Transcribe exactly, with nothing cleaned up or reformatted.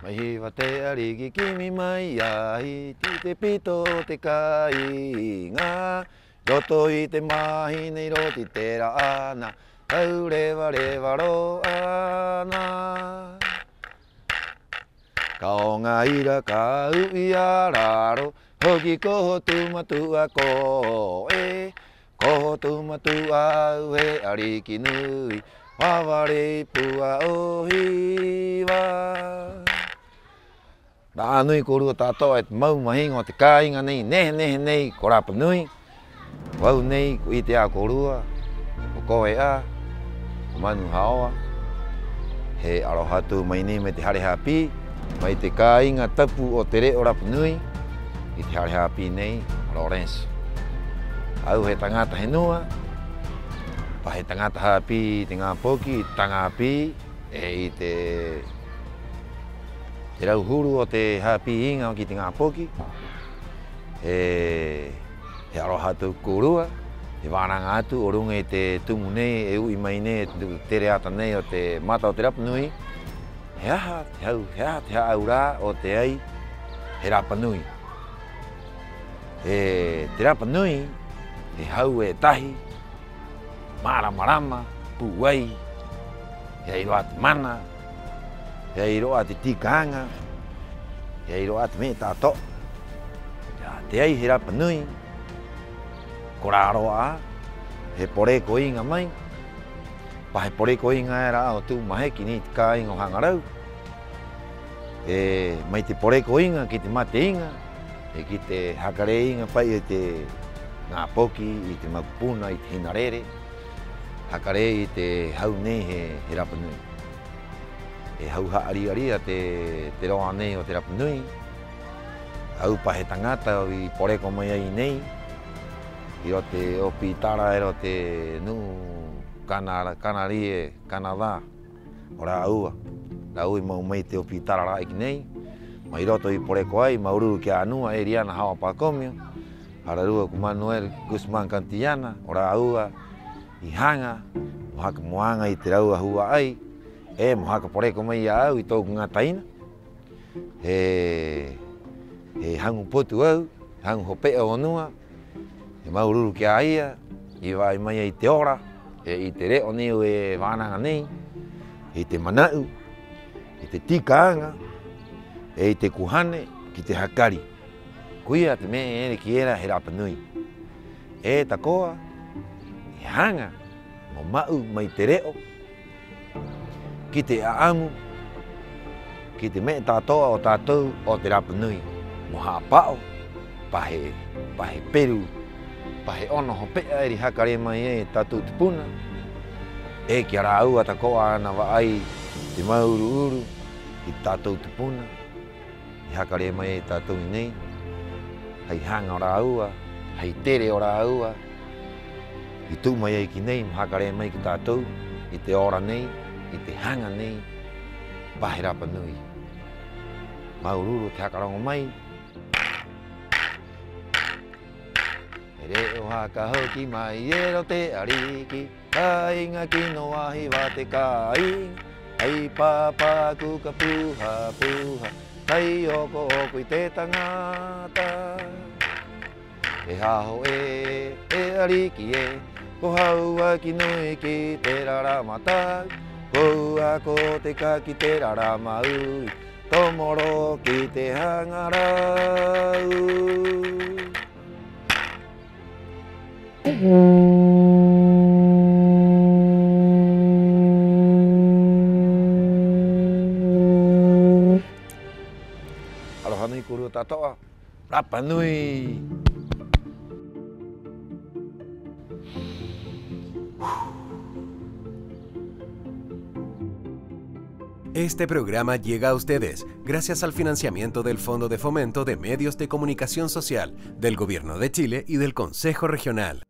'Ai Hiva te 'ariki, kimi mai a Hiti, te pito o te kāiŋa, roto i te mahina, i roto i te ra'ā, nā tau reva-reva rō 'ana. Ka oŋa ira, ka u'i a raro, hoki ko Hotu Matu'a koe, ko Hotu Matu'a au, he 'ariki nui, vā-vare i pua o Hiva. Rā nui kōrua ta'ato'a e te mau mahiŋo o te kāiŋa nei nehe-nehe nei ko Rapa Nui. Ko au nei ko 'ite 'ā kōrua, ko koe 'ā, ko Manu Haoa. He 'aroha atu mai nei mai te hare hāpī, mai te kāiŋa tapu o te re'o rapa nui, i te hare hāpī nei o Lorenzo. Au he taŋata henua, pa he taŋata hāpī i te ŋā poki, i te taŋa 'āpī, 'e i te, te rauhuru o te hāpī iŋa ki te ŋā poki. He, he 'aroha atu kōrua, he vānaŋa atu o ruŋa i te tumu nei e u'i mai nei, e te tere ata nei o te mata o te rapa nui. He aha te hau, he aha te hā'aura'a o te ai he rapa nui? He, te rapa nui, he hau e tahi, mārama-rama, pūai, he ai rō 'ā te mana, he ai rō 'ā te tika aŋa, he ai rō 'ā te me'e ta'ato'a. Ia, te ai he rapa nui, ko rā rō 'ā, he poreko iŋa mai, pa he poreko iŋa era 'ā o Tu'u Maheki nei te kāiŋa o Haŋa Rau. 'E mai te poreko iŋa ki te mate iŋa, 'e ki te haka rē iŋa pa'i i te ŋā poki, i te makupuna, i te hinarere, haka rē i te hau nei he, he rapa nui. He hauha'a ria-ria te, te roa nei o te rapa nui. A au pa he taŋata i poreko mai ai nei, 'i roto i te 'ōpītara era o te nu'u Kana-, Kanarie, Canadá. O rāua, rāua i ma'u mai te 'ōpītara rā 'ā ki nei, mai roto i poreko ai, māuru-uru ki a nua, Eriana Haoa Pakomio, ararua ko Manuel Guzmán Cantillana, o rāua i haŋa mo haka, mo aŋa i te rāua hua'ai, 'e mo haka poreko mai i a au i tō'oku ŋā taina. He, he haŋu potu au, he haŋu hope'a o nua, he māuru-uru ki a ia i va'ai mai ai te ora, 'e i te re'o nei e vānaŋa nei, i te mana'u, i te tika aŋa, 'e i te kuhane ki te hakari. Koia te me'e era e kī era he rapa nui. 'E tako'a, he haŋa mo ma'u mai te re'o ki te 'a'amu, ki te me'e ta'ato'a o tātou o te rapa nui, mo hāpa'o pa he, pa he peru, pa he 'ono hope'a era i haka rē mai ai e tātou tupuna, 'e ki a rāua tako'a ana va'ai te māuru-uru i te tātou tupuna i haka rē mai ai e tātou 'i nei, hai haŋa o rāua, hai tere o rāua i tu'u mai ai ki nei mo haka rē mai ki a tātou i te ora nei, i te haŋa nei pa he rapa nui. Māuru-uru te haka roŋo mai. He re'o haka hoki mai era o te 'ariki, kāiŋa kino a Hiva te kāiŋa, hai pāpaku ka puha-puha, kai oko-oko i te taŋata. E haho ē, e 'ariki ē, ko Hauaki Nui ki te rarama tau, ko Uako te Ka ki te rarama uri, tomo rō ki te Haŋa Rau. 'Aroha nui kōrua ta'ato'a. Rapa Nui. Este programa llega a ustedes gracias al financiamiento del Fondo de Fomento de Medios de Comunicación Social del Gobierno de Chile y del Consejo Regional.